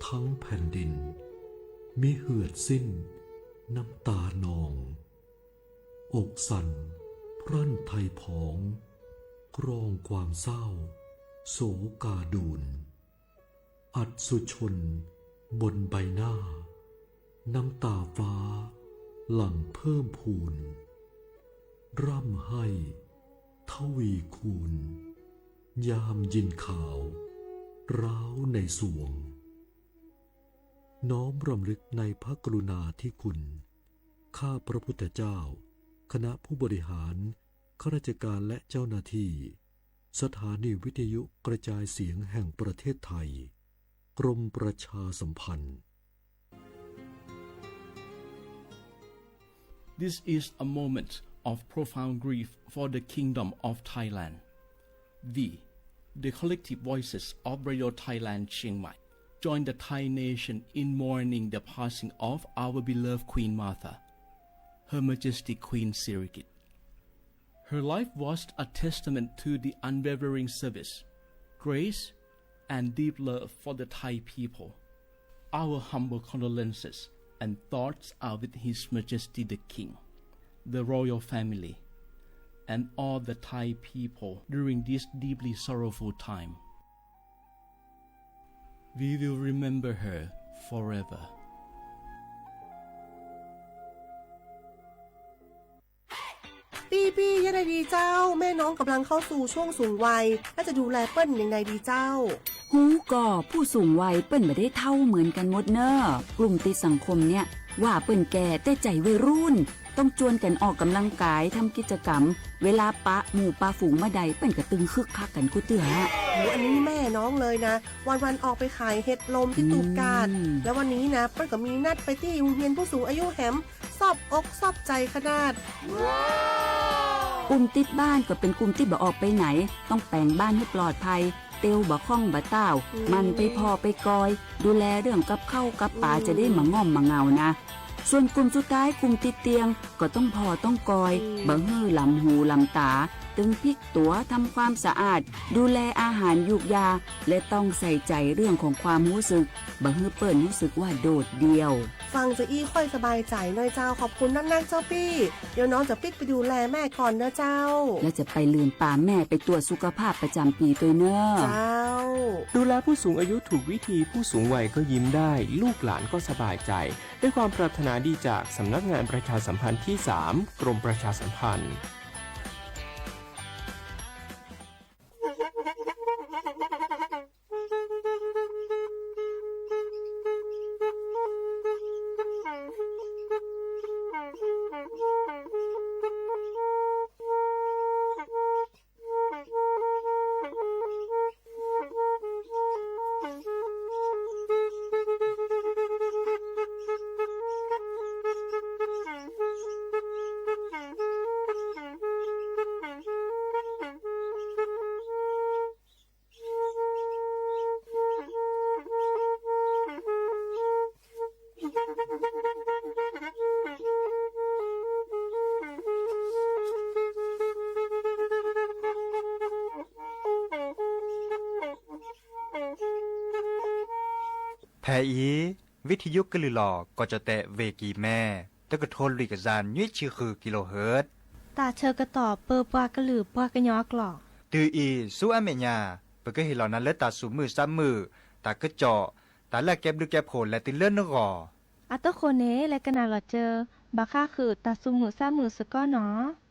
ทั้งแผ่นดิน มิเหือดสิ้นน้ำตานอง อกสั่นพรั่นไทยผอง กรองความเศร้า โศกาดูน อัศชนบนใบหน้า น้ำตาฟ้าหลั่งเพิ่มพูน ร่ำไห้ทวีคูณ ยามยินข่าวร้าวในสวง น้อมรำลึกในพระกรุณาธิคุณ ข้าพระพุทธเจ้า คณะผู้บริหาร ข้าราชการและเจ้าหน้าที่ สถานีวิทยุกระจายเสียงแห่งประเทศไทย กรมประชาสัมพันธ์ This is a moment of profound grief for the Kingdom of Thailand. We, the collective voices of Radio Thailand Chiang Mai, join the Thai nation in mourning the passing of our beloved Queen Mother, Her Majesty Queen Sirikit. Her life was a testament to the unwavering service, grace, and deep love for the Thai people. Our humble condolences and thoughts are with His Majesty the King, the royal family, and all the Thai people during this deeply sorrowful time. We will remember her forever. ปี้ๆ ยังไงดีเจ้า แม่น้องกำลังเข้าสู่ช่วงสูงวัย แล้วจะดูแลเปิ้นยังไงดีเจ้า ฮู้ก่อ ผู้สูงวัยเปิ้นบ่ได้เฒ่าเหมือนกันหมดเน่อ กลุ่มติดสังคมเนี่ย ว่าเปิ้นแก่ แต่ใจวัยรุ่น ต้องจวนกันออกกำลังกาย ทำกิจกรรม เวลาปะหมู่ปะฝูงบ่าใด เปิ้นก็ตึงคึกคักกันกู้เตื้อ โห อันนี้แม่น้องเลยนะ วันๆ ออกไปขายเห็ดลมที่ตูบกาด อืม แล้ววันนี้นะ เปิ้นก็มีนัดไปตี้โฮงเฮียนผู้สูงอายุแหม ซอบอกซอบใจขนาด กลุ่มติดบ้านก็เป็นกลุ่มตี้บ่ออกไปไหน ต้องแป๋งบ้านหื้อปลอดภัย เตียวบ่ค่องบ่ต้าว อืม หมั่นไปผ่อไปกอย ดูแลเรื่องกับข้าวกับป๋า อืม จะได้บ่ง่อมบ่เหงานะ ส่วนกลุ่มสุดท้าย กลุ่มติดเตียง ก็ต้องผ่อต้องกอย อืม บ่หื้อหลำหูหลำต๋า ตึงพลิกตั๋ว ทำความสะอาด ดูแลอาหารยูกยา และต้องใส่ใจเรื่องของความรู้สึก บ่หื้อเปิ้นรู้สึกว่าโดดเดี่ยว ฟังจะอี้ค่อยสบายใจ๋หน้อยเจ้า ขอบคุณนักๆ เจ้าปี้ เดี๋ยวน้องจะปิ๊กไปดูแลแม่ก่อนนะเจ้า แล้วจะไปลืมปาแม่ไปตรวจสุขภาพประจำปีตวยเน่อ เจ้า ดูแลผู้สูงอายุถูกวิธี ผู้สูงวัยก็ยิ้มได้ ลูกหลานก็สบายใจ ด้วยความปรารถนาดีจากสำนักงานประชาสัมพันธ์ที่สาม กรมประชาสัมพันธ์ဖဲအံၤ ဝံထယုကလုၢ်လီၤ ကီၢ်ကၠီၣ်တဲၣ် ဝ့ၢ်ကံၢ်မဲ တကထိလွံၢ်ကယၤနွံဆံဃု ကံလိဟၢၣ် တၢ်ဆၢကတီၢ်ပၢပှၤကလုာ်ပှၤကညီအကျိာ် တုၤအံၤဆူအမဲာ်ညါ ပကဟ့ၣ်လီၤနၤလၢတၢ်သူၣ်မုာ်သးမုာ် တၢ်ကစီၣ် တၢ်လၢအကဲဘျုးကဲဖှိၣ်လဲၤတုၤလၢနဂီၢ် အတဃိန့ၣ် လဲၤကနၣ်လီၤစၢၤ ဘၣ်ဃးဃုာ်တၢ်သူၣ်မုာ်သးမုာ်စ့ၢ်ကီးနီၤ.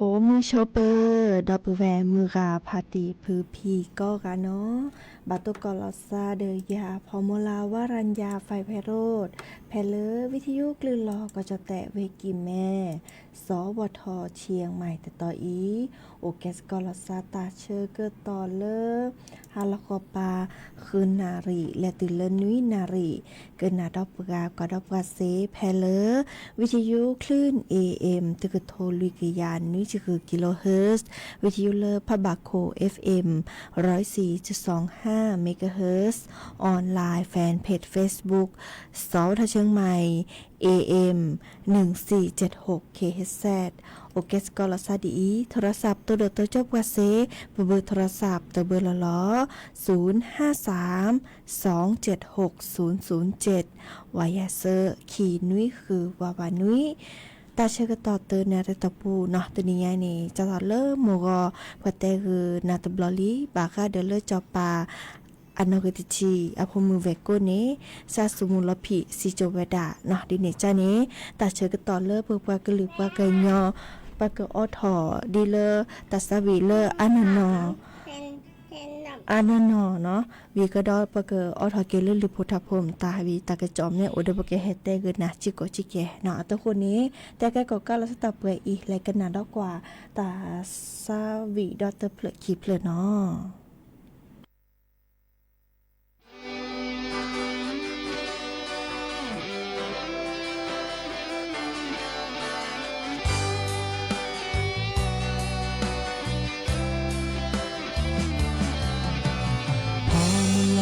အိၣ်မုာ်ဆိးပၢၤ ဒီပုၢ်ဝဲၢ်မုၢ်ဂၤဖးတံၢ်ဖုဖံကိးဂၤနီၤ, ဘၣ်တိၢ်ကီးလီၤစၢ်ဒီးယၤ ဖီမိလၢဝါရၤယၤ ဖဲဖဲရိၣ်, ဖဲလၢဝံထယိကလုၢ်လီၤကီၢ်ကၠီၣ်တဲၣ်ဝ့ၢ်ကံၢ်မဲ စီၤဝီၤထီၣ်ဆံးမံၤတတီၤအံၤ, အိၣ်ကဲစ့ၢ်ကီးလီၤစၢ်တၢ်ဆၢကတီၢ်လၢ ဟါလီၤဃီပၤ ဃုနၣ်ရံၣ် လဲၤတုၤလၢနွံနၣ်ရံၣ်, ကနၣ်ဒီးပှၤ ကွၢ်ဒီးပှၤစ့ၢ် ဖဲလၢ ဝံထယိကလုၢ် A M တကထိလွံၢ်ကယၤနွံဆံဃု kilohertz, ဝံထယိလၢဖးဘၣ်ခိၣ် F M ร้อยสี่จุดสองห้า megahertz, online fan page Facebook စီၤဝီၤထီၣ်ဆံးမံၤ A M หนึ่งสี่เจ็ดหก K H Z, အိၣ်ကဲစ့ၢ်ကီးလီၤစၢ်ဒ်အံၤ, โทรศัพท์ တိၢ်ဒီးတိၢ်ကၠိပှၤစ့ၢ် ပဘု โทรศัพท์ တဘုလီၤလီၤ, ศูนย์ห้าสาม สองเจ็ดหก ศูนย์ศูนย์เจ็ด, ဝၤယၤစၢ ခံနွံဃု ဝၤဝၤနွံ, တၢ်ဆၢကတီၢ်တနၣ်ရံၣ်တီၢ်ပူၤနီၤ, တနံၤညါန့ၣ် ကၠီထီၣ်လၢမိၢ်ဂီၤ, ပှၤတဲဂုာ်နၤတဘျီလံ, ဘၣ်ဃးဒီးလၢစီၤပၤ အနီၣ်ဂံၢ်တဆံ အဖိမုၣ်ဝဲၢ်ကိန့ၣ် စးစူၤမူၤလီၤဖံး စံၣ်စိၤဝဲဒၣ်နီၤ, ဒ်န့ၣ်ကၠီန့ၣ် တၢ်ဆၢကတီၢ်လၢပပှၤကလုာ်ပှၤကညီ ပှၤကအိးထီၣ်ဒ်လၢ တၢ်သးဝံၣ်လၢအနီၢ်နီၢ် အနီၢ်နီၢ်နီၤ, ဝံၤကဒီးပှၤကအိးထီၣ်က့ၤလၢလံာ်ဖိထါဖိမတၤဝံၤ တၢ်ကစီၣ်မ့ၢ်အိၣ်ဒီးပကဟဲတဲဂုာ်နၤ စ့ၢ်ကီးစ့ၢ်ကီးနီၤ, အတဃိန့ၣ် တဲကဲကီၢ်ကးလီၤစၢ်တၢ်ပှဲၤအံၤ လဲၤကနၣ်ဒီးကွၢ် တၢ်သးဝံၣ်ဒီးတဖျၢၣ်ခံဖျၢၣ်နီၤ. ဖီမူလၢ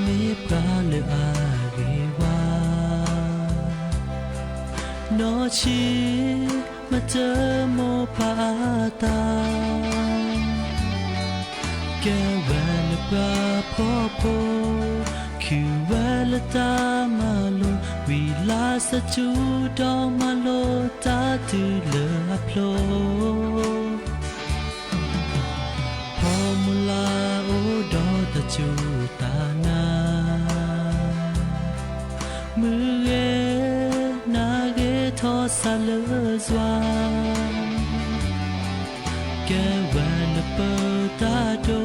မ့ၢ်ပှၤလၢအဂ့ၤဝါ နီၢ်ဆံ မတၢမိၢ်ပၢ်အတၢ် ကဲဝဲလၢပှၤဖှီၣ်ဖိ, ခုဝဲလၢတၢ်မၤလိ, ဝံၤလၢ်စၢ်ထူဒီးမၤလိတၢ်တုၤလၢအဖျိ, ဖီမူလၢအိၣ်ဒီးတၢ်စူၢ်တၢ်နာ် မုၢ်ဂ့ၤနၤဂ့ၤထီၣ်စၢ်လၢစွၢ်, ကဲဝဲလၢပတၢ်ဒိ,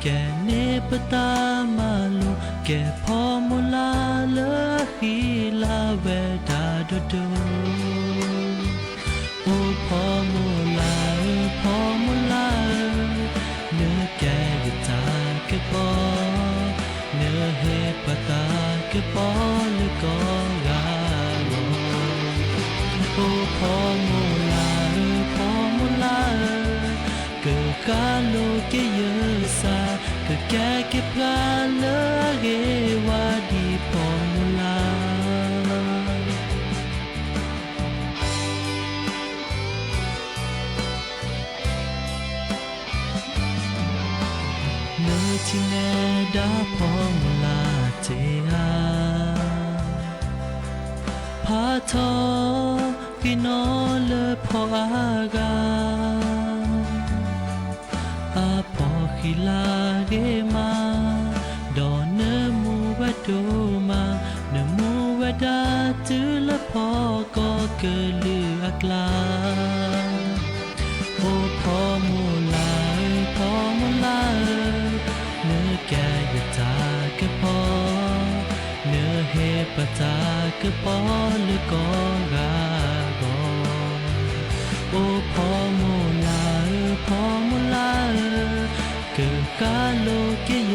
ကဲန့ၢ်ပတၢ်မၤလိ, ကဲဖီမူလၢလၢအဃံလၤဝဲဒၣ်ဒိၣ်ဒိၣ် အိၣ်ဖီမူလၢဧၢ, ဖီမူလၢဧၢ, နကဲယတၢ်ကပီၤ, နဟ့ၣ်ပှၤတၢ်ကပီၤလၢကိးဂၤဂီၢ်, အိၣ်ဖီမူလၢဧၢ, ဖီမူလၢဧၢ, ကဃၣ်လိာ်က့ၤယစၢ်, ကကဲက့ၤပှၤလၢအဂ့ၤဝါဒ်ဖီမူလၢ နထံၣ်နဲဒၣ်ဖီမူလၢတ့ၢ်ဧါ, ဖးထီၣ်ဃံနီလၢဖီအါဂၤ အဖီဃံလၤဂ့ၤမး, ဒီးနမူဝဲဒိၣ်မး, နမူဝဲဒၣ်တုၤလၢဖီကီၢ်ကလုာ်အကျါ, အိၣ်ဖီမူလၢဧၢ, ဖီမူလၢဧၢ, နကဲယတၢ်ကပီၤ, နဟ့ၣ်ပှၤတၢ်ကပီၤလၢကိးဂၤဂီၢ်, အိၣ်ဖီမူလၢဧၢ, ဖီမူလၢဧၢ, ကဃၣ်လိာ်က့ၤယ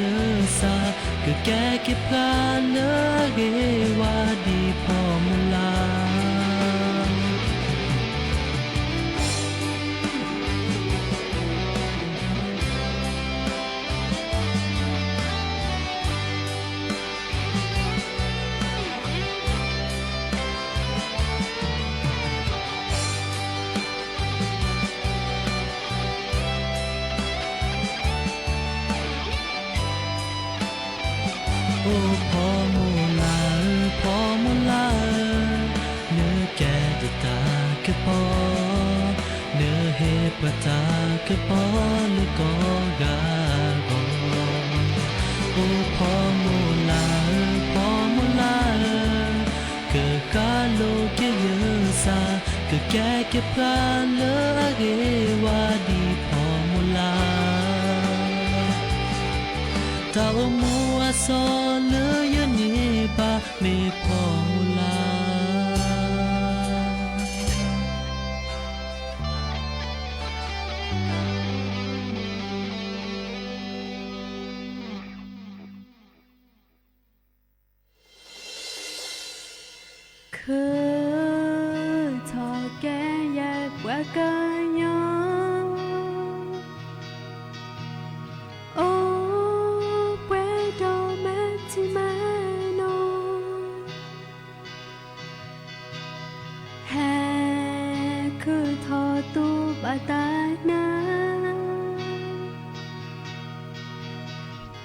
စၢ်, ကကဲက့ၤပှၤလၢအဂ့ၤဝါဒ်ဖီမူလၢ အိၣ်ဖီမူလၢဧၢ, ဖီမူလၢဧၢ, နကဲယတၢ်ကပီၤ, နဟ့ၣ်ပှၤတၢ်ကပီၤလၢကိးဂၤဂီၢ်, အိၣ်ဖီမူလၢဧၢ, ဖီမူလၢဧၢ, ကဃၣ်လိာ်က့ၤယစၢ်, က ကဲက့ၤပှၤလၢအဂ့ၤဝါဒ်ဖီမုၢ်လၢ်, တၢ်အိၣ်မူအစီလၢယန့ၢ်ဘၣ်မ့ၢ်ဖီမုၢ်လၢ်. ခုၣ်ထီၣ်ကဲယဲၢ်ပှၤကညီ, အိၣ်ပှဲၤဒီးမဲာ်ထံမဲာ်နိ, ဟဲခုၣ်ထီၣ်တူၢ်ဘၣ်တၢ်နၢ်,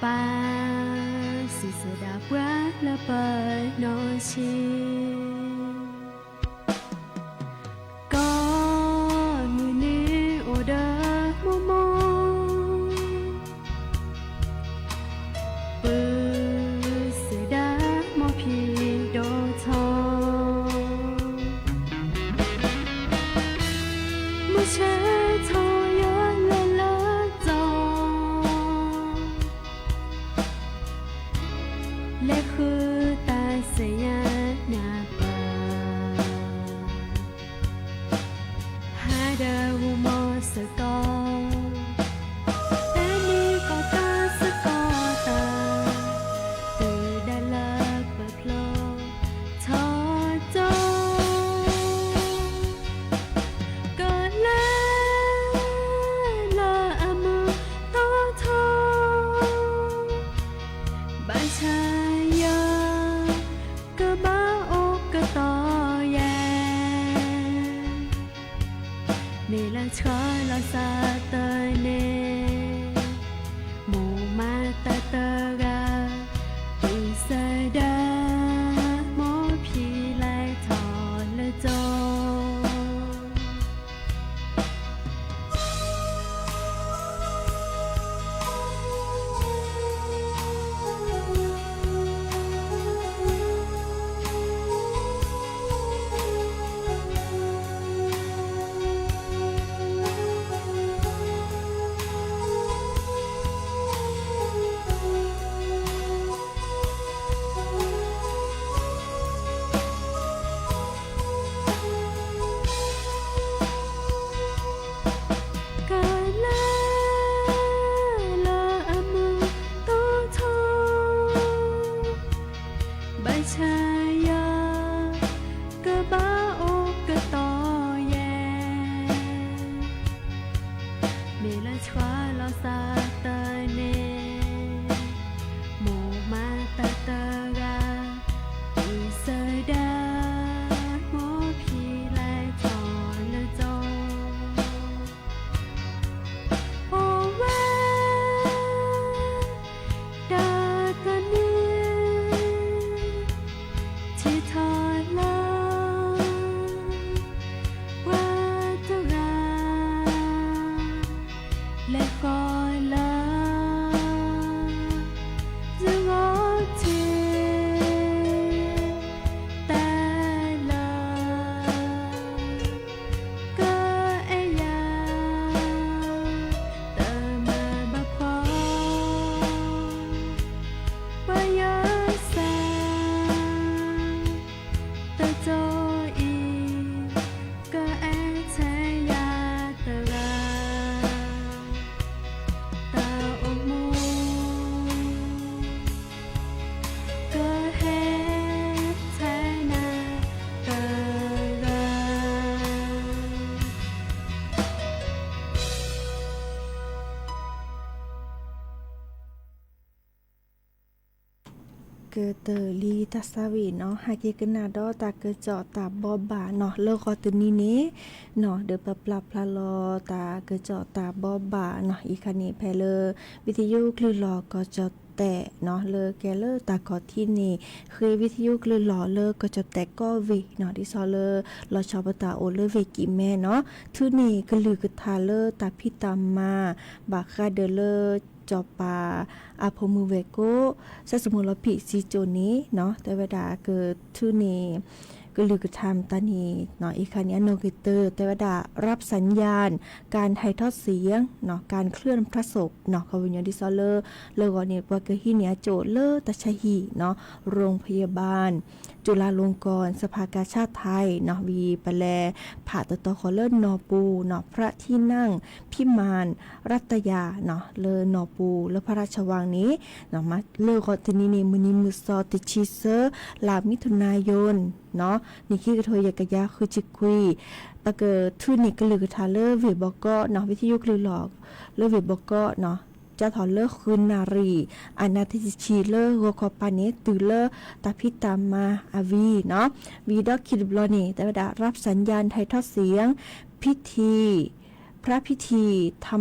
ပာ်စံးဆၢဒၣ်ပှၤလၢပနီၢ်ဆံး, ကိးမုၢ်နံၤအိၣ်ဒီးမိၢ်မိၢ်, ပုၢ်စၢဒၣ်မိၢ်ဖံးဒိၣ်ထီ, မုၢ်ဆ့ၣ်ထီၣ်ယဲၢ်လၢလၢၢ်ကၠီ, လဲၤဃုတၢ်ဆဲးညါနၢ်ပၢၢ်, ဟါဒီးဂီၤမီၤစ့ၢ်ကီး, တနံၤကီၢ်တၢ်စ့ၢ်ကီးတၢ်, တုၤဒၣ်လၢပဖျိထီၣ်ကၠီ, ကလဲၤလၢအမုာ်တီထီ, ဘၣ်ဆၣ်ယၤ ကဘၣ်အိၣ်ကတီၢ်ယဲၢ်, မ့ၢ်လၢဆှၢလီၤစၢ်တၢ်န့ၣ်, မိၢ်မၤတၢ်တဂၤ, ပုၢ်စၢဒၣ်မိၢ်ဖံးလဲၤထီၣ်လၢကၠီ. ကလဲၤလၢအမုာ်တီထီ, ဘၣ်ဆၣ်ယၤ ကဘၣ်အိၣ်ကတီၢ်ယဲၢ်, မ့ၢ်လၢဆှၢလီၤစၢ်တၢ်န့ၣ်, မိၢ်မၤတၢ်တဂၤ, ပုၢ်စၢဒၣ်မိၢ်ဖံးလဲၤထီၣ်လၢကၠီ. အိၣ်ဝဲဒၣ်တနံၤ, ထံၣ်ထီၣ်လၢပှၤတဂၤ, လဲၤဃီၤလၢ ယဂီၢ်ထံး, တၢ်လၢ ကအဲၣ်ယၤ, တမၤဘၣ်ဖှီၣ်, ပှၤယစၢ် တကၠီအံၤ, ကအဲၣ်ထဲယၤတဂၤ, တၢ်အိၣ်မူ ကဟဲထဲနၤတဂၤ. ကတၢၢ်လံတၢ်ဆါဝံၤနီၤ, ဟဲက့ၤကနၣ်ဒီးတၢ်ကစီၣ်တၢ်ဘိးဘၣ်နီၤ, လၢဂီၤတနံၤန့ၣ်နီၤ, ဒီးပပာ်ဖျါလီၤတၢ်ကစီၣ်တၢ်ဘိးဘၣ်နီၤ, အံၤခါန့ၣ် ဖဲလၢ ဝံသယုကလုၢ်လီၤကီၢ်ကၠီၣ်တဲၣ်နီၤ, လၢကဲလၢတၢ်ကီၢ်ထံန့ၣ် ဃ့ဝံသယုကလုၢ်လီၤလၢကီၢ်ကၠီၣ်တဲၣ်ကီၢ်ဝ့ၢ်နီၤ, ဒ်သိးလၢ လီၤဆီပသးအိၣ်လၢဝ့ၢ်ကံၣ်မဲနီၤ, ထုးန့ၢ်ကလုၢ်ကထါလၢတၢ်ဖံးတၢ်မၤ ဘၣ်ဃးဒီးလၢ စီၤပၤအဖိမုၣ်ဝဲၢ်ကိာ် စဲးသမူလီၤဖံးစံကၠိၣ်န့ၣ်နီၤ, တဲဝဲဒၣ်ကထုးန့ၢ် ကလုၢ်ကထါမတၤန့ၣ် အံၤခါန့ၣ် အနီၣ်ဂံၢ်တၢ တဲဝဲဒၣ် รับสัญญาณ การถ่ายทอดเสียง การเคลื่อนพระศพ နီၤ ခီပညီဒ်သိးလၢ လၢဂီၤန့ၣ် ပှၤကဟံးန့ၢ်အစိၣ်လၢတၢ်ဆါဟံၣ်နီၤ โรงพยาบาลจุฬาลงกรณ์ สภากาชาดไทย နီၤ ဝံၤပလဲၤဖးတတီၤဃီၤလၢနီၢ်ပူၤနီၤ พระที่นั่งพิมานรัตยา နီၤ လၢနီၢ်ပူၤ လၢพระราชวังန့ၣ် လၢဂီၤတနံၤန့ၣ် မုၢ်နံၤမုၢ်သီ တဆံသၢ လါမံၤထူနါယိၣ် နီၤ နံၣ်ခံကထိယဲၢ်ကယၤဃုဆံခွံ ပကထုးန့ၢ်ကလုၢ်ကထါလၢဝ့ၢ်ဘီကီးနီၤ ဝံသယုကလုၢ်လီၤ လၢဝ့ၢ်ဘီကီးနီၤ ကၢ်ထီၣ်လၢဃုနၣ်ရံၣ် အနၣ်ရံၣ်တဆံ လၢဂီၤခီပၤန့ၣ် တုၤလၢတၢ်ဖံးတၢ်မၤအဝံၤနီၤ ဝံၤဒီးခံတဘျီန့ၣ် တဲဝဲဒၣ် รับสัญญาณถ่ายทอดเสียง พิธี พระพิธีทำ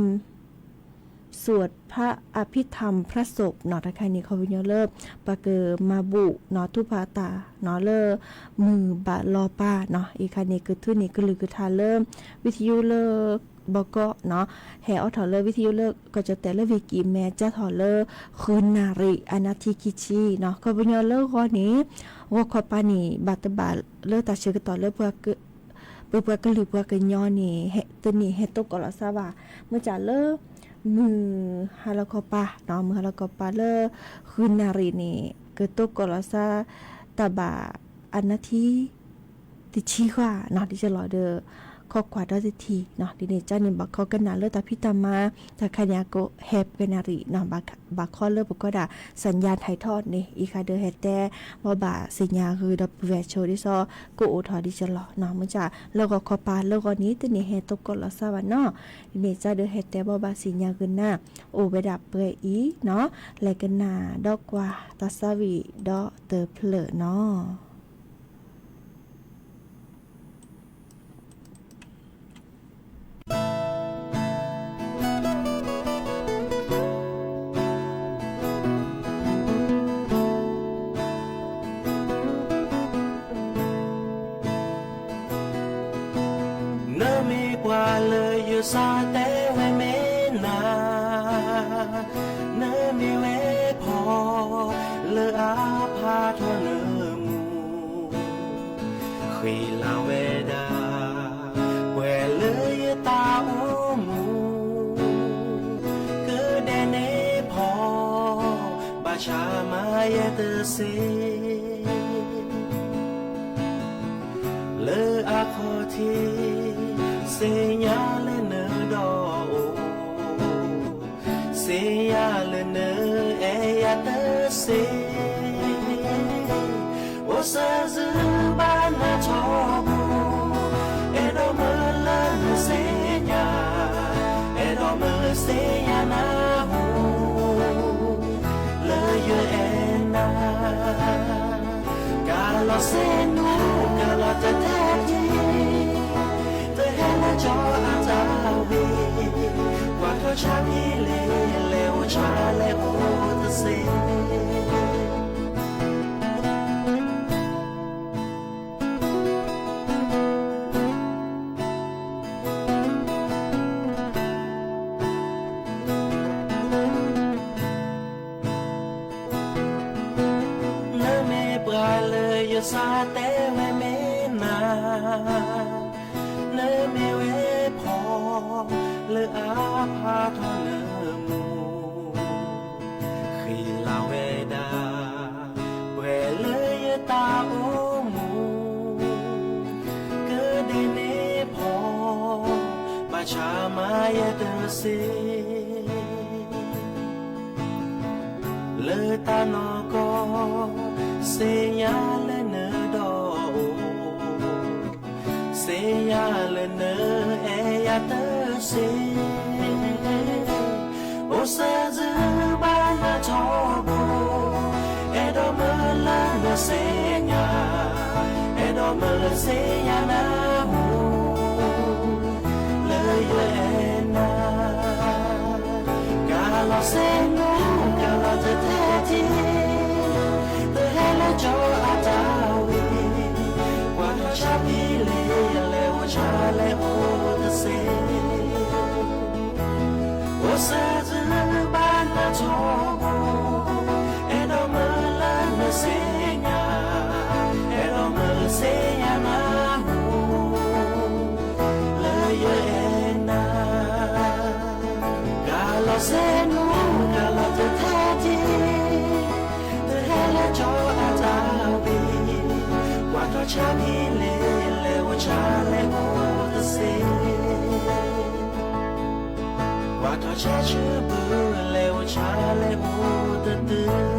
สวดพระอภิธรรมพระศพ နီၤ တၢ်ခါန့ၣ် ခီပညီလၢ ပှၤကမၤဘူၣ်နီၤ ထူးပာ်တၢ်နီၤ လၢ မုၢ်ဘၣ်လီၤပၤနီၤ အံၤခါန့ၣ် ကထုးန့ၢ်ကလုၢ်ကထါလၢ ဝံသယုလၢ ဘီကီးနီၤ ဟဲအိၣ်ထီၣ်လၢဝံသယုလၢ ကီၢ်ကၠီၣ်တဲာ်လၢဝ့ၢ်ကံၢ်မဲ ကၢ်ထီၣ်လၢ ဃုနၣ်ရံၣ် အနၣ်ရံၣ်ခံဆံနီၤ ခီပညီလၢဂီၤန့ၣ် ဂီၤခီပၤန့ၣ် ဘၣ်တဘၣ်လၢတၢ်ဆၢကတီၢ်လၢ ပပှၤကလုာ်ပှၤကညီန့ၣ် တန့ၢ်ဟဲတိကိးလီၤစၢ်ဘၣ် မ့ၢ်ကၢ်လၢ မုၢ်ဟါလီၤခီပၤနီၤ မုၢ်ဟါလီၤခီပၤလၢ ဃုနၣ်ရံၣ်န့ၣ် ကတိကိးလီၤစၢ် တၢ်ဘၣ် အနၣ်ရံၣ် တဆံဃၣ်နီၤ ဒ်သိးလီၤဒီး ခီကွၢ်ဒီတထံၣ်နီၤ ဒ်န့ၣ်ကၢ်န့ၣ် ဘၣ်ခီကနၣ်လၢတၢ်ဖံးတၢ်မၤ တၢ်ခါန့ၣ် အကဟဲပှဲၤနၣ်ရံၣ်နီၤ ဘၣ်ခီလၢပကွၢ်ဒၣ် สัญญาณถ่ายทอด န့ၣ် အံၤခါဒီးဟဲတဲ ဘိးဘၣ်သ့ၣ်ညါဂ့ၤဒီးပုၢ်ဝဲၢ်ဆိဒ်သိး ကအိၣ်ထီၣ်ဒ်သိးလီၤနီၤ မ့ၢ်ကၢ်လၢဂီၤခီပၤလၢဂီၤန့ၣ် တန့ၢ်ဟဲတိကိးလီၤစၢ်ဘၣ်နီၤ ဒ်န့ၣ်ကၢ်ဒီးဟဲတဲဘိးဘၣ်သ့ၣ်ညါဂ့ၤနၤ အိၣ်ဝဲဒၣ်ပှဲၤအံၤနီၤ လဲၤကနၣ်ဒီးကွၢ်တၢ်သးဝံၣ်ဒီးတဖျၢၣ်နီၤ နမ့ၢ်ပှၤလၢယစၢ်တဲဝဲမ့ၢ်နၤ, နမ့ၢ်ဝဲဖီ လၢအဖးထီၣ်နမူ ဃ့လၤဝဲဒၣ် ပှဲၤလၢယတၢ်အိၣ်မူ, ကဒဲးန့ၣ်ဖီ ဘၣ်ဆၣ်မၤယဲတသ့ လၢအခီၣ်ထံး သ့ၣ်ညါလၢနဒီးအိၣ်, သ့ၣ်ညါလၢနအဲၣ်ယၤတသ့, အိၣ်စၢၤစုဘၣ်နၤထီဘိ, အဲၣ်ဒိးမၢလၢနသ့ၣ်ညါ, အဲၣ်ဒိးမၢသ့ၣ်ညါနၢ်ဟူ လၢယအဲၣ်နၤ, ကလီၤစ့နူ ကလီၤတတဲထံ, တဟဲလၢကၠီအတၢ်ဝံၤ, ကွၢ်ထီၣ်ဆါမံၤလ့ၤ လဲၤအိၣ်ဆါလဲၤအိၣ်တသ့ နမ့ၢ်ပှၤလၢယစၢ်တဲဝဲမ့ၢ်နၤ, နမ့ၢ်ဝဲဖီ လၢအဖးထီၣ်နမူ, ဃ့လၤဝဲဒၣ် ပှဲၤလၢယတၢ်အိၣ်မူ, ကဒဲးန့ၣ်ဖီ ဘၣ်ဆၣ်မၤယဲတသ့ လၢတၢ်နီၢ်ကီၢ် သ့ၣ်ညါလၢနဒီးအိၣ်, သ့ၣ်ညါလၢနအဲၣ်ယၤတသ့, အိၣ်စၢၤစုဘၣ်နၤထီဘိ, အဲၣ်ဒိးမၢလၢနသ့ၣ်ညါ, အဲၣ်ဒိးမၢသ့ၣ်ညါနၢ်ဟူ လၢယအဲၣ်နၤ, ကလီၤစ့နူ ကလီၤတတဲထံ, တဟဲလၢကၠီအတၢ်ဝံၤ, ကွၢ်ထီၣ်ဆါမံၤလ့ၤ လဲၤအိၣ်ဆါလဲၤအိၣ်တသ့ အိၣ်စၢၤစုဘၣ်နၤထီဘိ, အဲၣ်ဒိးမၢလၢနသ့ၣ်ညါ, အဲၣ်ဒိးမၢသ့ၣ်ညါ ဆါမံၤလ့လဲၤအိၣ်ဆါလဲၤအိၣ်တသ့, ကွၢ်ထီၣ်ဆါဆၢဘုလဲၤအိၣ်ဆါလဲၤအိၣ်တသ့.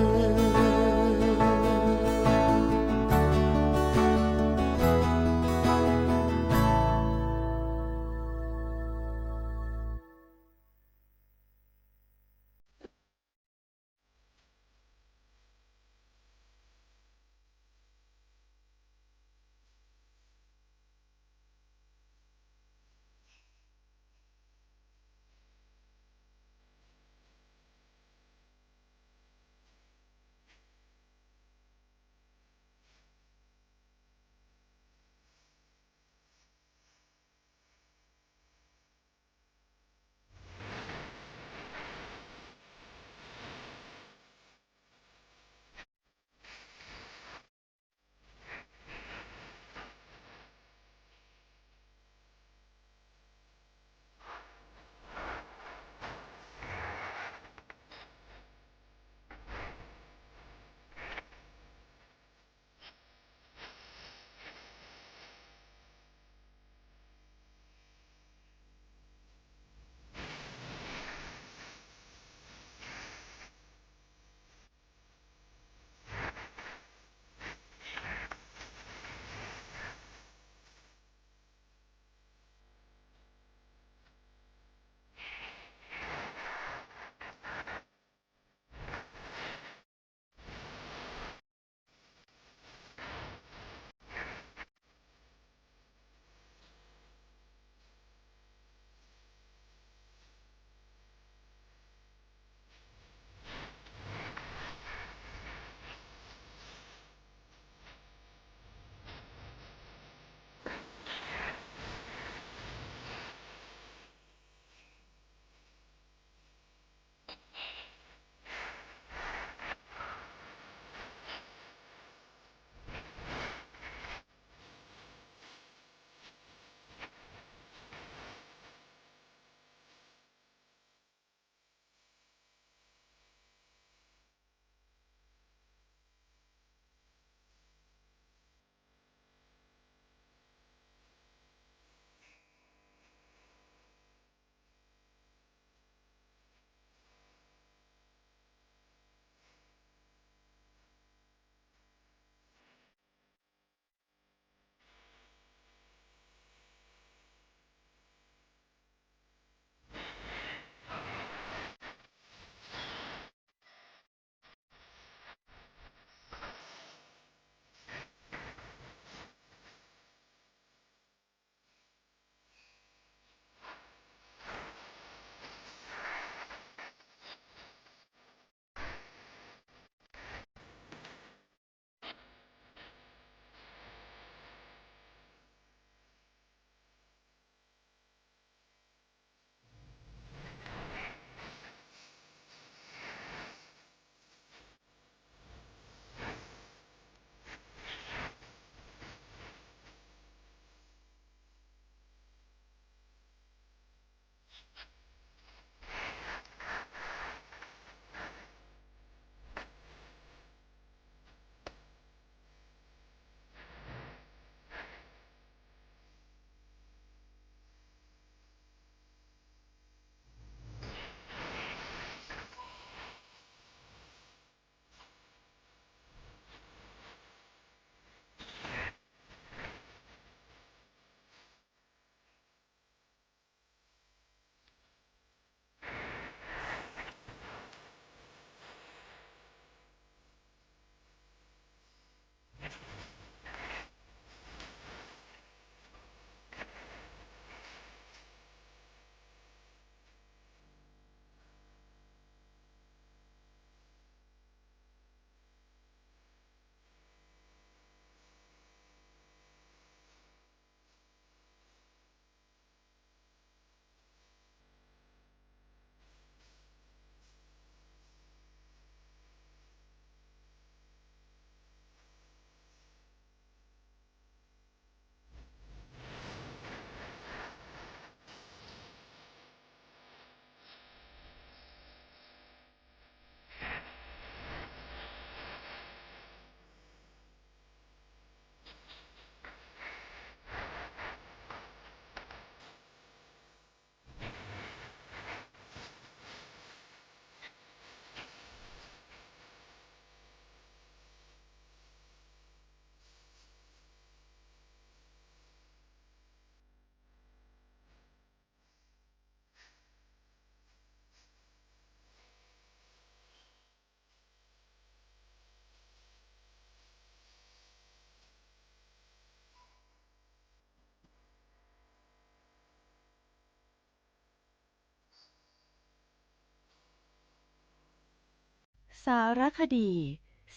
สารคดี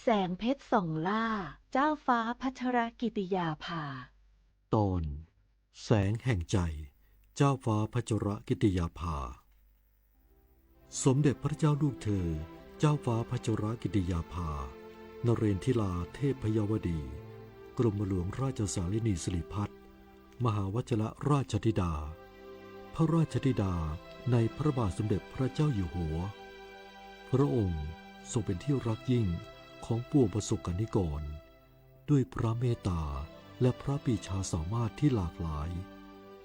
แสงเพชรส่องล่า เจ้าฟ้าพัชรกิติยาภา ตอน แสงแห่งใจ เจ้าฟ้าพัชรกิติยาภา สมเด็จพระเจ้าลูกเธอ เจ้าฟ้าพัชรกิติยาภา นเรนทิราเทพยวดี กรมหลวงราชสารินีสิริพัฒน์ มหาวชิรราชธิดา พระราชธิดาในพระบาทสมเด็จพระเจ้าอยู่หัว พระองค์ทรงเป็นที่รักยิ่งของปวงประสบกนิกร ด้วยพระเมตตาและพระปรีชาสามารถที่หลากหลาย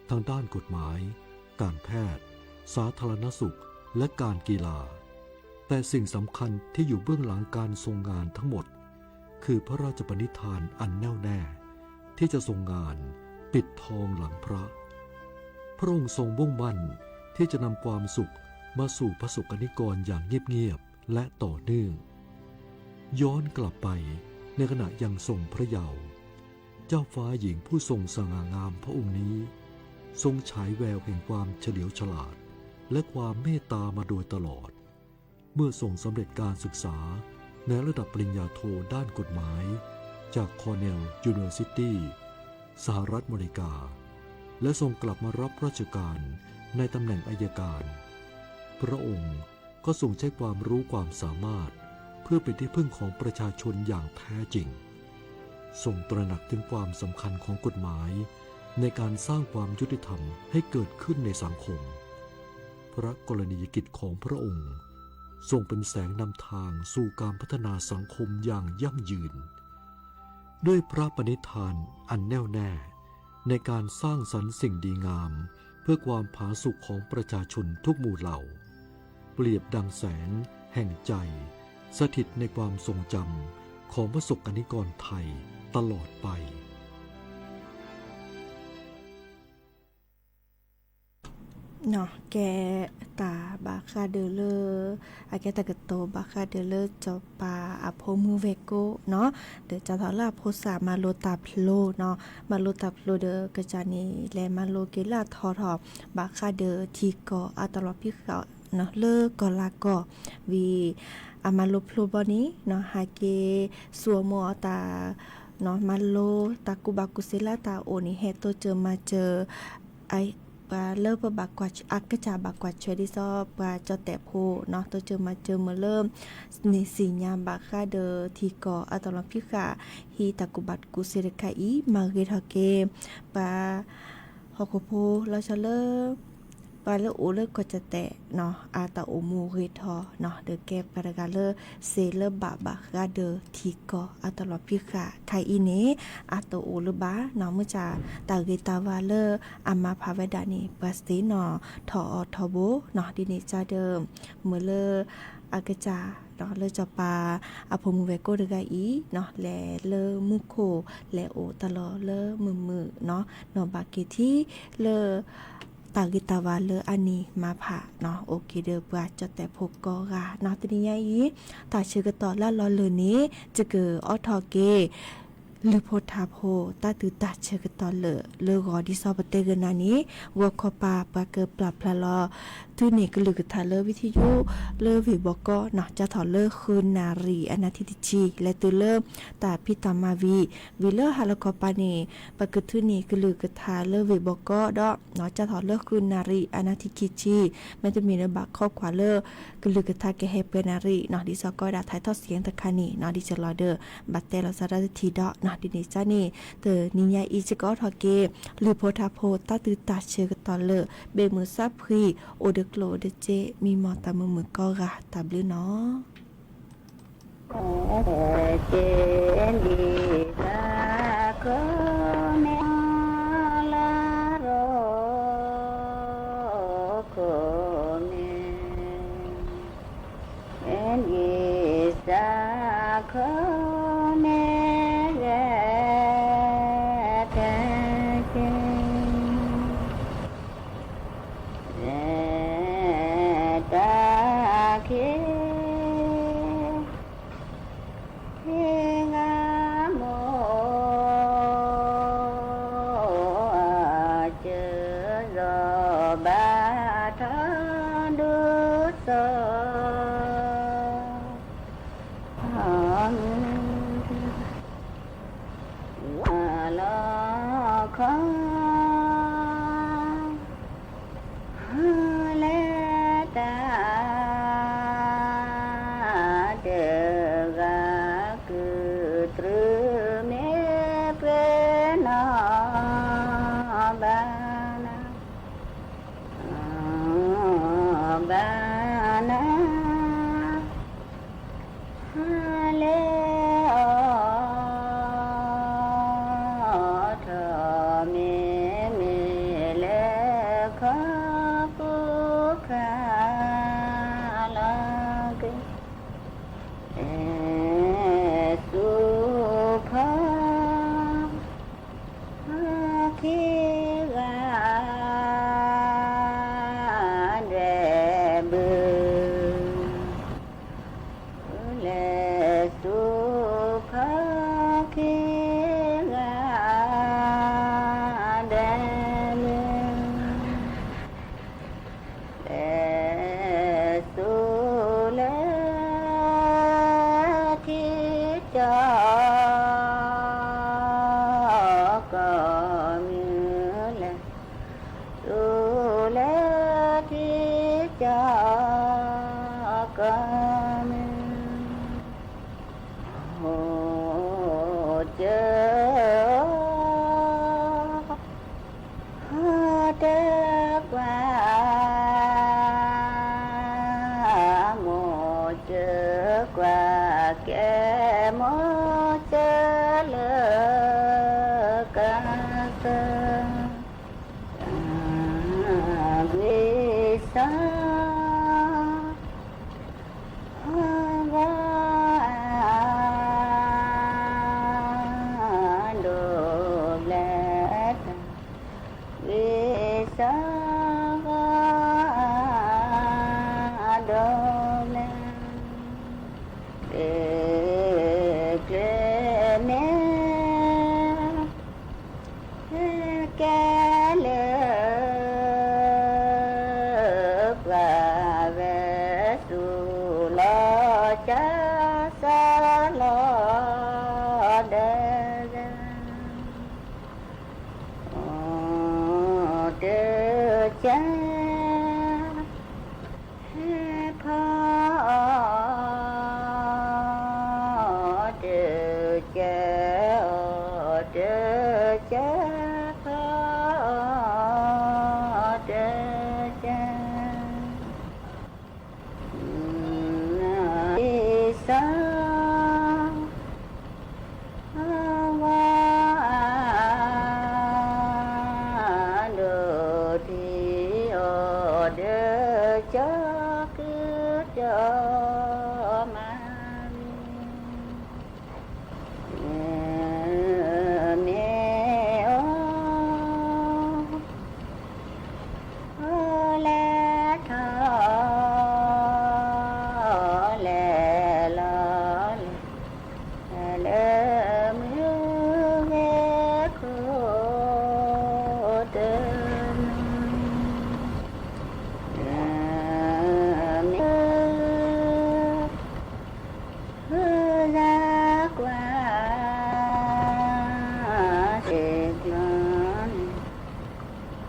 ทางด้านกฎหมาย การแพทย์ สาธารณสุข และการกีฬา แต่สิ่งสำคัญที่อยู่เบื้องหลังการทรงงานทั้งหมด คือพระราชปณิธานอันแน่วแน่ ที่จะทรงงานปิดทองหลังพระ พระองค์ทรงมุ่งมั่นที่จะนำความสุขมาสู่พระสงฆ์นิกรอย่างเงียบๆ และต่อเนื่อง ย้อนกลับไปในขณะยังทรงพระเยาว์ เจ้าฟ้าหญิงผู้ทรงสง่างามพระองค์นี้ ทรงฉายแววแห่งความเฉลียวฉลาด และความเมตตามาโดยตลอด เมื่อทรงสำเร็จการศึกษาในระดับปริญญาโทด้านกฎหมาย จาก Cornell University สหรัฐอเมริกา และทรงกลับมารับราชการในตำแหน่งอัยการ พระองค์ก็ทรงใช้ความรู้ความสามารถเพื่อเป็นที่พึ่งของประชาชนอย่างแท้จริง ทรงตระหนักถึงความสำคัญของกฎหมายในการสร้างความยุติธรรมให้เกิดขึ้นในสังคม พระกรณียกิจของพระองค์ทรงเป็นแสงนำทางสู่การพัฒนาสังคมอย่างยั่งยืน ด้วยพระปณิธานอันแน่วแน่ในการสร้างสรรค์สิ่งดีงามเพื่อความผาสุกของประชาชนทุกหมู่เหล่า เปรียบดังแสงแห่งใจ สถิตในความทรงจำของประสบกนิกรไทยตลอดไป ကဲ တၢ်ဘၣ်ဃးဒီးလၢ အကဲတၢ်ကတိၤဘၣ်ဃးဒီးလၢစီၤပၤအဖိမုၣ်ဝဲၢ်ကိၣ်နီၤ, ဒီးကၠီထီၣ်လၢအဖိစၢ်မၤလိတၢ်ဖျိနီၤ, မၤလိတၢ်ဖျိဒီးကစၢ်န့ၣ် လဲၤမၤလိက့ၤလၢအထီထီၣ် ဘၣ်ဃးဒီးထံကီၢ်အတၢ်လီၤဖံးဃာ်နီၤ လၢကီၢ်လၤကီၢ်, ဝံၤ အမၤလိဖျိဘီန့ၣ်နီၤ ဟဲက့ၤ ဆူအမိၢ်အတၢ် မၤလိတၢ်ကူၣ်ဘၣ်ကူၣ်သ့လၢတၢ်အိၣ်န့ၣ် ဟဲတိစၢၤမၤစၢၤ ပှၤလၢပဘၣ်ကွၢ်ဆၢ အကစၢ်ဘၣ်ကွၢ်ဆၢဒ်သိးပှၤကၠီၣ်တဲာ်ဖိနီၤ, တိစၢၤမၤစၢၤမုၢ်လၢ န့ၢ်သ့ၣ်ညါဘၣ်ဃးဒီးထံကီၢ်အတၢ်လီၤဖံးဃာ် ဟံးတၢ်ကူၣ်ဘၣ်ကူၣ်သ့တခါအံၤ မၤဂ့ၤထီၣ်က့ၤ ပှၤ ဟီၣ်ခိၣ်ဖိလီၤဆီလၢ ပှၤလၢအိၣ်လၢကီၢ်ကၠီၣ်တဲာ်နီၤ အတၢ်အိၣ်မူဂ့ၤထီၣ်နီၤ, ဒီးကဲပှၤတဂၤလၢ စ့လၢဘၣ်ဘၣ်ဃးဒီးထံကီၢ်အတၢ်လီၤဖံးဃာ်ခါအံၤန့ၣ် အတအိၣ်လၢၤဘၣ်နီၤ, မုၢ်ဆၣ်တၢ်ဂ့ၤတၢ်ဝါလၢအမၤဖးဝဲဒၣ်န့ၣ် ပှၤသ့ၣ်နီၣ်ထီၣ်အီၤထီဘိနီၤ, ဒ်န့ၣ်ကဒီး မုၢ်လၢ အကစၢ် လၢစီၤပၤအဖိမုၣ်ဝဲၢ်ကိၣ်တဂၤအံၤနီၤ လဲၤလၢမူခိၣ် လဲၤအိၣ်တၢ်လီၢ်လၢမုာ်မုာ်နီၤ, နီၢ်ဘၣ်က့ၤထံလၢ တၢ်ဂ့ၤတၢ်ဝါလၢအန့ၢ်မၤဖးနီၤ အိၣ်က့ၤဒီးပှၤကၠီၣ်တဲာ်ဖိကိးဂၤနီၤ, တနံၤညါအံၤ တၢ်ဆၢကတီၢ်လၢလီၤလၢာ်န့ၣ် ယကအိးထီၣ်က့ၤ လုၢ်ဖိထါဖိ တၢ်တုၤတၢ်ဆၢကတီၢ်လၢာ်လၢဂီၤ ဒ်သိးပတဲဂ့ၤနၤန့ၣ် ဂီၤခီပၤ ပှၤကပျၢ်ဖျါလီၤ သုန့ၢ်ကလုၢ်ကထါလၢဝံထံယိ လၢဝ့ၢ်ဘီကီနီၤ စးထီၣ်လၢဃုနၣ်ရံၣ်အနၢ်ထံတဆံ လဲၤတုၤလၢ တၢ်ဖံးတၢ်မၤဝံၤ ဝံၤလၢဟါလီၤခီပၤန့ၣ် ပကသုန့ၢ်ကလုၢ်ကထါလၢဝ့ၢ်ဘီကီဒီး စးထီၣ်လၢဃုနၣ်ရံၣ်အနၢ်ထံခံဆံ မ့တမ့ၢ်လၢဘၣ်ခိးကွၢ်လၢ ကလုၢ်ကထါကဟဲပှဲၤနၣ်ရံၣ်နီၤ ဒ်သိးကီးဝဲဒၣ်ထဲးထီၣ်စံးတခါန့ၣ်နီၤ ဒ်သိးလီၤဒီး ဘၣ်တဲလီၤစးထီၣ်တထံၣ်ဒီးနီၤ ဒ်န့ၣ်ကန့ၣ် တနံၤညါအံၤ ယကအိးထီၣ်က့ၤ လုၢ်ဖိထါဖိ တၢ်တုၤတၢ်ဆၢကတီၢ်လၢာ် ဘ့ၣ်မုၢ်သးဖှံ အိၣ်ဒီးကျိၣ်အိၣ်ဒီးစ့ မံမီၢ်တၢ်မုာ်မုာ်ကိးဂၤ တၢ်ဘျုးနီၤ. တၢ်ခံ ဟ့ၣ်ငါမိၢ် စၢၤလီၤဘၣ်ထီၣ်ဒူသီၣ် ပှၤကဲမိၢ်စၢၤလၢကသၢ တၢ်ဂ့ၤစၢ် ဂီၤအါဒိၣ်ဘျဲၣ် တၢ်ဂ့ၤစၢ် ဂီၤအါဒိၣ်ဘျဲၣ် တ့ကျဲန့ၣ် ကဲလၢ ပှၤဝဲစူၤလီၤကၢ်စၢ်လီၤဒဲး အိၣ်တကဲ ဟဲဖီအီၤ တကဲ အီၣ်တကဲ ဖီအီၤ တကဲ အံၤစၢ် အဝၤအဒိၣ်ထံအီၣ်ဒၢကၠီ ကၠီကၠီမၤရံ မ့ၢ်အိၣ် အိၣ်လဲၤထီၣ် လဲၤလီၤလဲၤ လၢမုၢ်ဂ့ၤခိၣ်တနံၤ မ့ၢ် ဟုသးကွၢ် စ့ၢ်ကျီၤ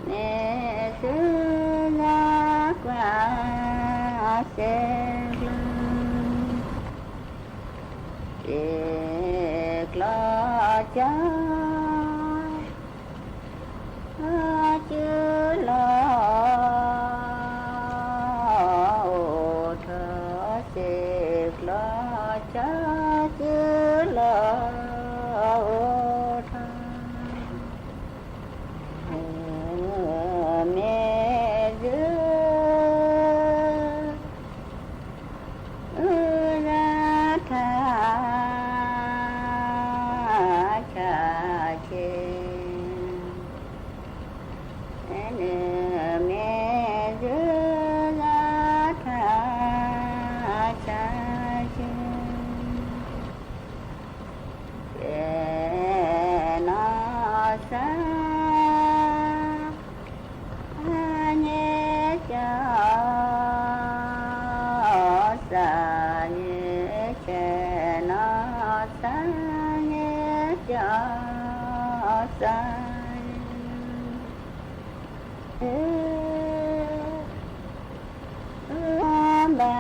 န့ၣ် မ့ၢ်ဟုသးကွၢ် စ့ၢ်ကျီၤ စ့ၢ်ကျီၤကၠီ ကၠူလီၤ အိၣ်ထီၣ် စ့ၢ်ကျီၤကၠီ ကၠူလီၤ အိၣ်ထီၣ် မ့ၢ်သု အုရထါ ဆါဆ့ မ့ၢ်သုရထါဆါဆ့ ကဲနီၢ်စၢ် အညါကၠီ စၢ်ညါ ကဲနီၢ်စၢ် ညါကၠီ စၢ် ဘၣ်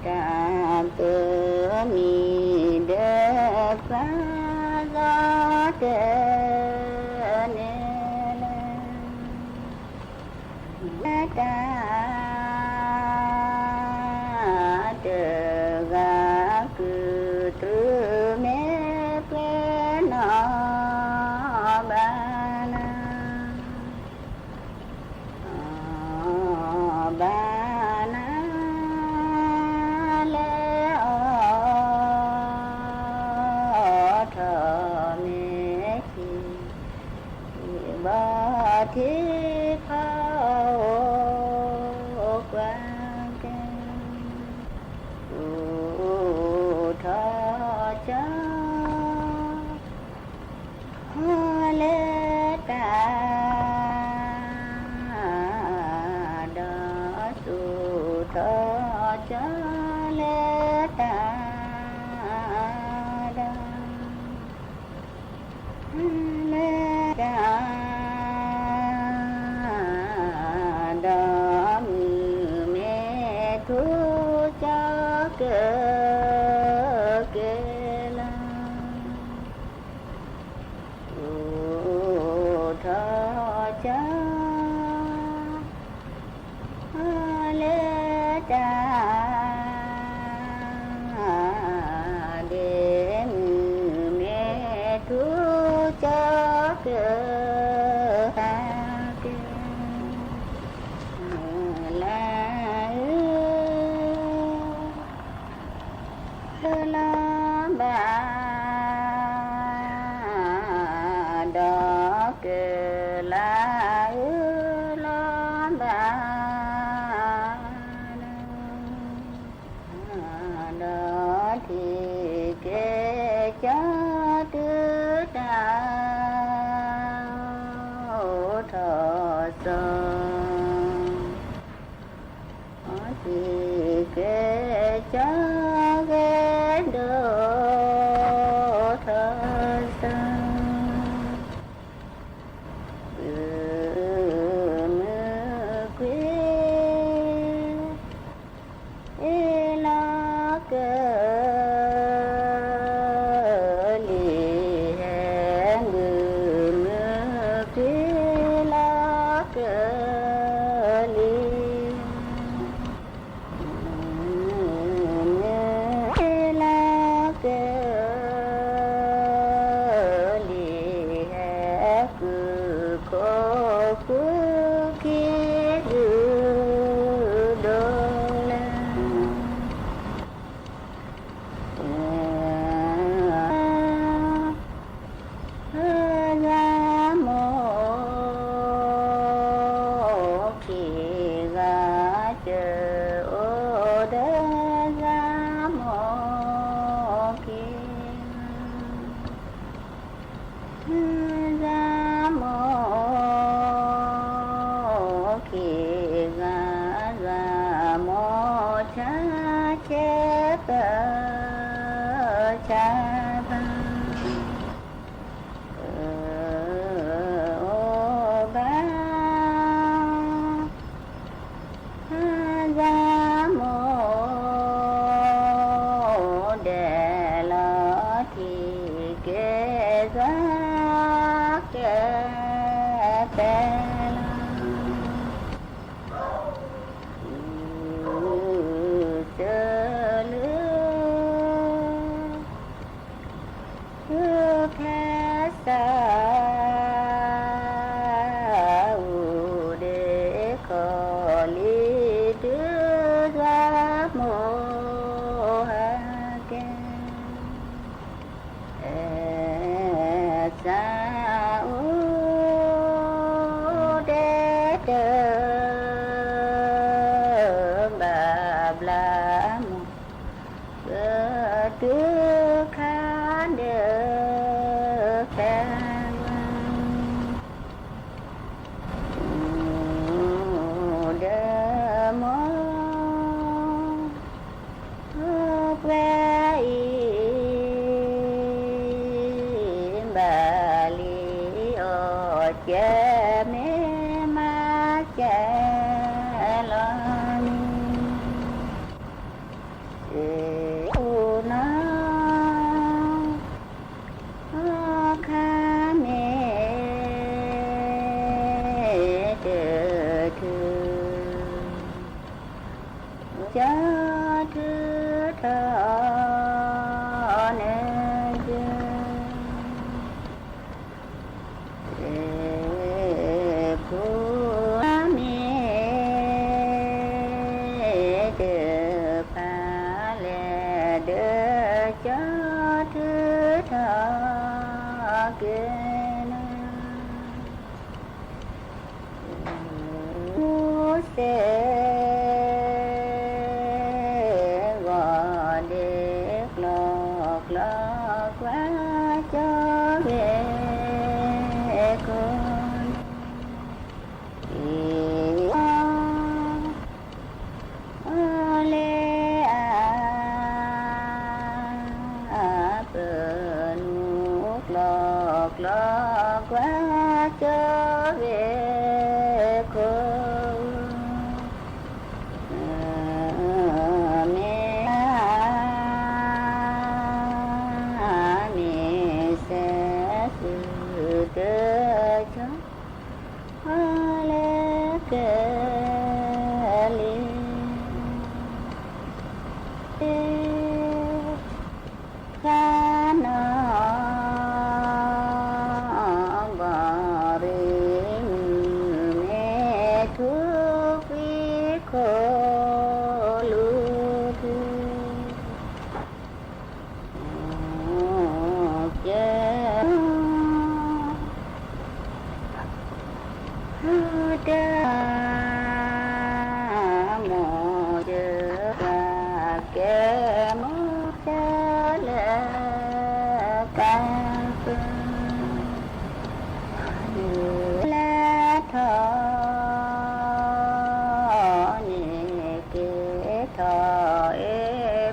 တၢ်ပၢမံၤဒီးပှၤဂီၤတ န့ၣ်လၢ တၢ် တဂၤကုၢ်တြူးမ့ၢ်ပှဲၤနီၢ်ဘၣ်နၤ ဘၣ်နၤ လဲၤအီၣ်ထီၣ်မ့ၢ်ခံ ဘီထံဖီအိၣ်ကွၢ်ကဲ ဆူၣ်ထီၣ်ကၠီ လဲၤတၢ်ဒီး ဆူၣ်ထီၣ်ကၠီ လဲၤတၢ်ဒီး လဲၤတၢ်ဒီး မုၢ်မ့ၢ်ထူၣ် ကၠီကက့ၤလီၤ ဆူၣ်ထီၣ်ကၠီ အ တၢ်ဒ့မုၣ်မ့ၢ်ထူကၠီကၢၤ ဟဲက့ၤ လၢအု လီၤဘၣ် ဒီးကလၤအုလီၤဘၣ် ဒီးထံၣ်က့ၤကၠီတုၤတၢ်အိၣ်ထီၣ်စီၤ ထံၣ်က့ၤကၠီဂဲၤဒိၣ်ထီၣ်စီၤ ပုၢ်မုၣ်ကွံ အ့လီၤကလံၤ ဟဲ ပုၢ်မုၣ်ကွံလီၤကလံၤ လီၤကလံၤ ဟဲ ကုၢ်ခိၣ်ဃုခံဒုးဒိၣ်လၢ ယၤမိၢ်ခံဂၤ ကၢအိၣ်ဒီး ယၤမိၢ်ခံဂၤ ယၤမိၢ်ခံဂၤ ယၤမိၢ်ဆါဆဲးပၢ ဆါပၢ အိၣ်ဘၣ် ယၤမိၢ်ဒဲးလီၤ ထံၣ်က့ၤယၤကဲပဲလီၤ အု စၢလၢ ဖဲစး အိၣ်ဒ့ခီလံၤ တုၤယၤမိၢ်ဟဲက့ၤ ဖဲစး အိၣ်ဒ့တ ဘၣ်ဘျါမိၢ် ကတုၤခါဒၢးဖဲ ဒီးမိၢ် ပှဲၤအံၤ ဘၣ်လံအီၣ်ကဲ မ့ၢ်မၤကဲလီၤန့ၣ် စ့ၢ်ကီးနီၢ် အခါမ့ၢ်တထုး ကၠီထုးထီၣ် နကၠိ ဖိမ့ၢ်တဖးလဲၣ်ဒီး ကၠီထုးထီၣ်က့ၤနၤ မူစ့ၢ်ဂီၤဒ့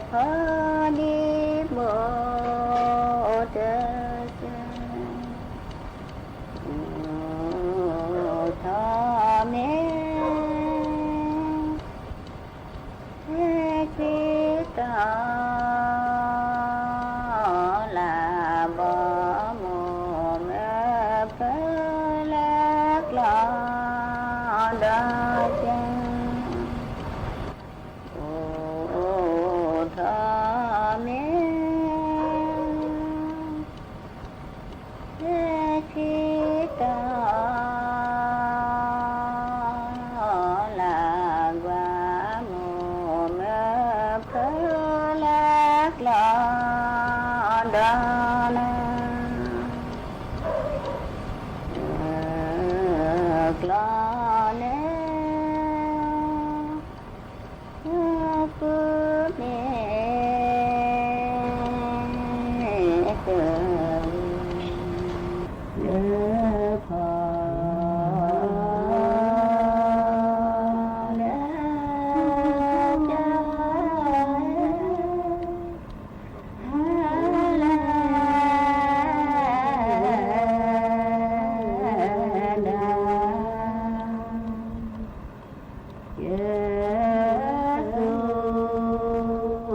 ထီၣ်ဒံးဘိတစဲး, အိၣ်ထီၣ်မ့ၢ် ဟဲဆံတီၤ လၢဘီမုၢ်မ့ၢ်ဖျိလၢကျီဒီးကဲ, အိၣ်ထီၣ်မ့ၢ် ဟဲဆံတီၤ လၢကွၢ်မိၢ်မ့ၢ်ဖျိလၢကျီဒီးနၤ, ကျီန့ၣ် ဃုန့ၣ် တ လၢဖီ လၢက ဟါလၢ ဒၣ် ယသူ တံ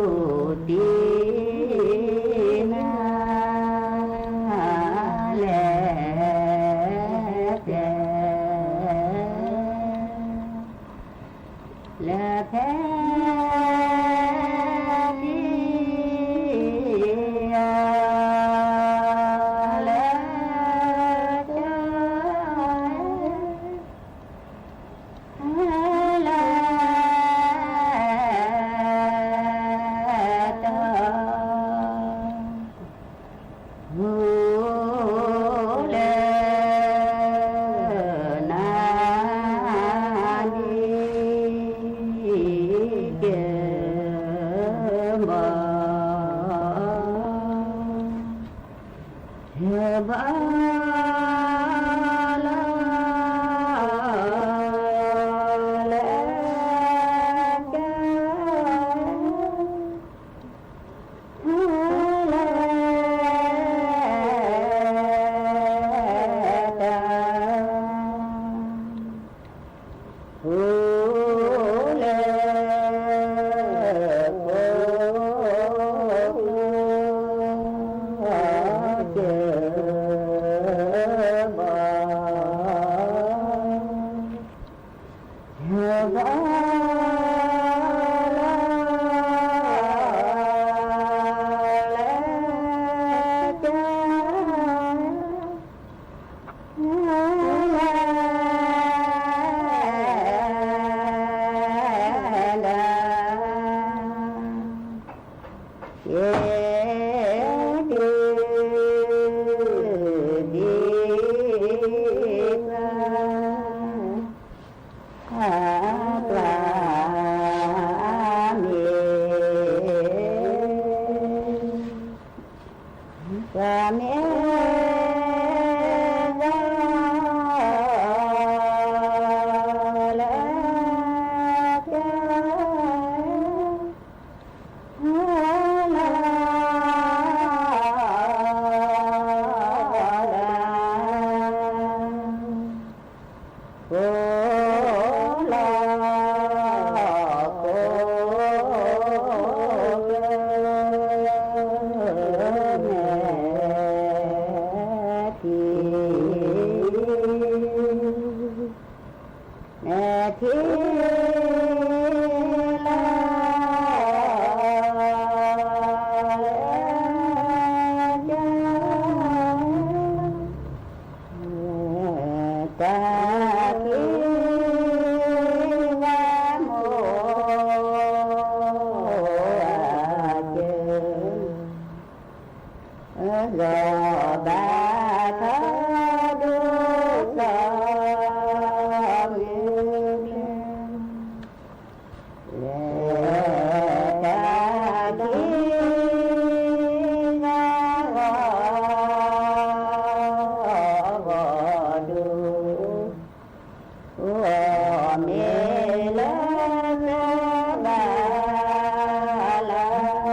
နၤ လဲၤတဲ လၢဖဲ တံ လၢ တၢ် လၢ တၢ် ဟူ လၢ နၤ ဒံး ကဲ ဘီ ဘီ လၢ လၢ က လၢ တၢ် ဟူ လၢ ဖိ က ဘီ ဘီ လၢ လၢ က လၢ ဒၣ် ယဲ ဒု ဒံး ပှၤ ပှၤ မ့ၢ် ပှၤမ့ၢ် လၢ က လၢ ဒၣ် ကိးလီၤ ကိး က မဲာ်ထံ မဲာ်ထံ လၢ လၢ က တၢ်ခံ ဝါမိၢ် အကၢ လီၤဘၣ်ထီၣ်ဒိၣ်စီၤ မုၢ်ကျဲ လဲၤတၢ်ခံ ဂီၤ ဂီၤဒိၣ် အိၣ်မ့ၢ်လၢ ကဘၣ်လၢ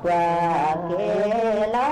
ပှၤက့ၤလီၤခံနီၤတၢ်လီၤ, တၢ်လီၤ လၢတၢ်ရိ အိၣ်က့ၤကျီခံဂၤအီၤလိၤဘိ, တၢ်လီၤ ဒီးကထံၣ်ဆူ အိၣ်က့ၤကျီခံဂၤဂ့ၤဂီၤ အိၣ်ထီၣ်ကၠီလၢတၢ်ဒီး, အီၣ်မ့ၢ်ထူကၠီတၢ်က့ၤလီၤ, အိၣ်ထီၣ်ကၠီ လၢတၢ်ဒဲး, အမ့ၢ်ထူကၠီတၢ်ဟဲက့ၤ, အံသးခိၣ်မ့ၢ်ဂဲၤ ဂဲၤက့ၤ အ့ၣ်သးဒၢကၠီလီၤရိကိမ့ၢ်, အံသးခိၣ်မ့ၢ်တၢ်ဂဲၤဂီၤ, အီၣ်သးခိၣ်မ့ၢ်လီၤရိဒၢကၠီ အံသးကျီလၢတၢ် ယိၤ, အိၣ်ကျီကျီကွၢ်ကၠိဂ့ၤ ဟီၣ်ခိၣ်, အံသးကျီလၢတၢ် ဒီး, အီၣ်ကျီကျီကွၢ်ကၠ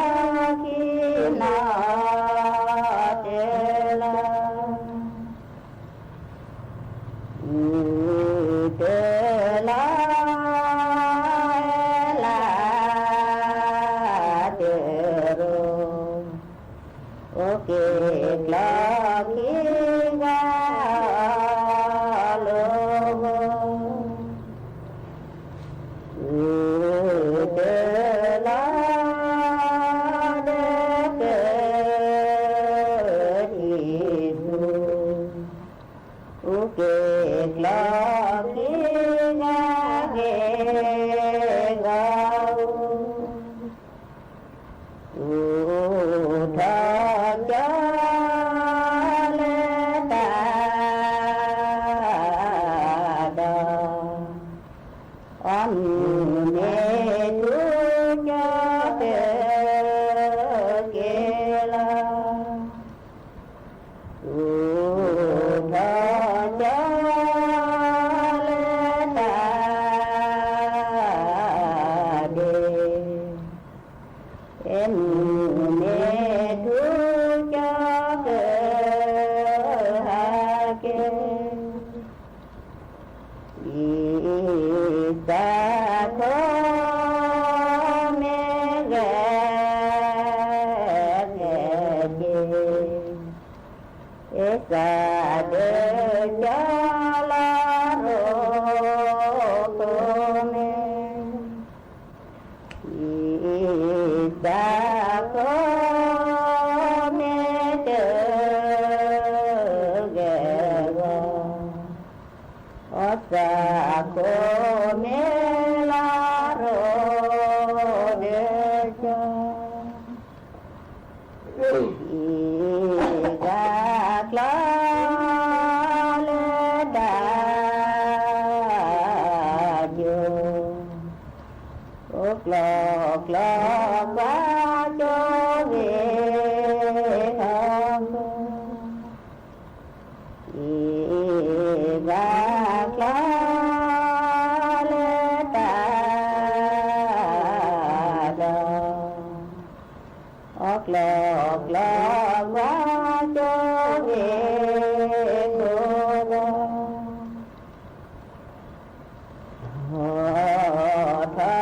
ိဂ့ၤ ကိးဂီၤ, ဟီၣ်ထီၣ်နီၢ်ထံ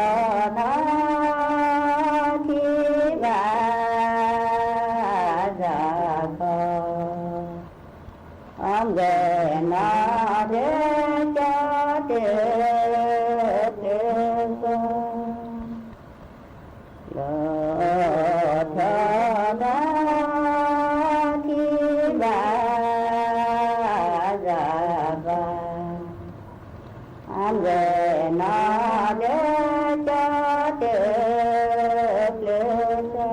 ဘၣ်စၢ်ခီ, အီၣ်ဂဲၤနီၢ်ဒၢကၠီတၢ် တၢ်ကၠီ လီၤထီၣ်နီၢ်ထံဘၣ်စၢ်ဘၣ်, အီၣ်ဂဲၤနီၢ်ဒၢကၠီတၢ် တၢ်ကၠီ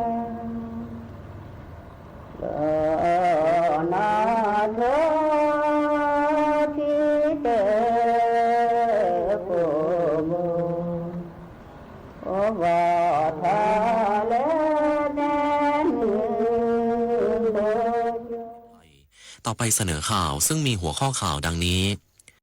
လီၤနီၢ်ထီၣ်ထံတၢ်ကိၢ်ဘိ, အိၣ်ဂီၤထီၣ်လၢဒဲနုာ်ဘိ, ต่อไปเสนอข่าวซึ่งมีหัวข้อข่าวดังนี้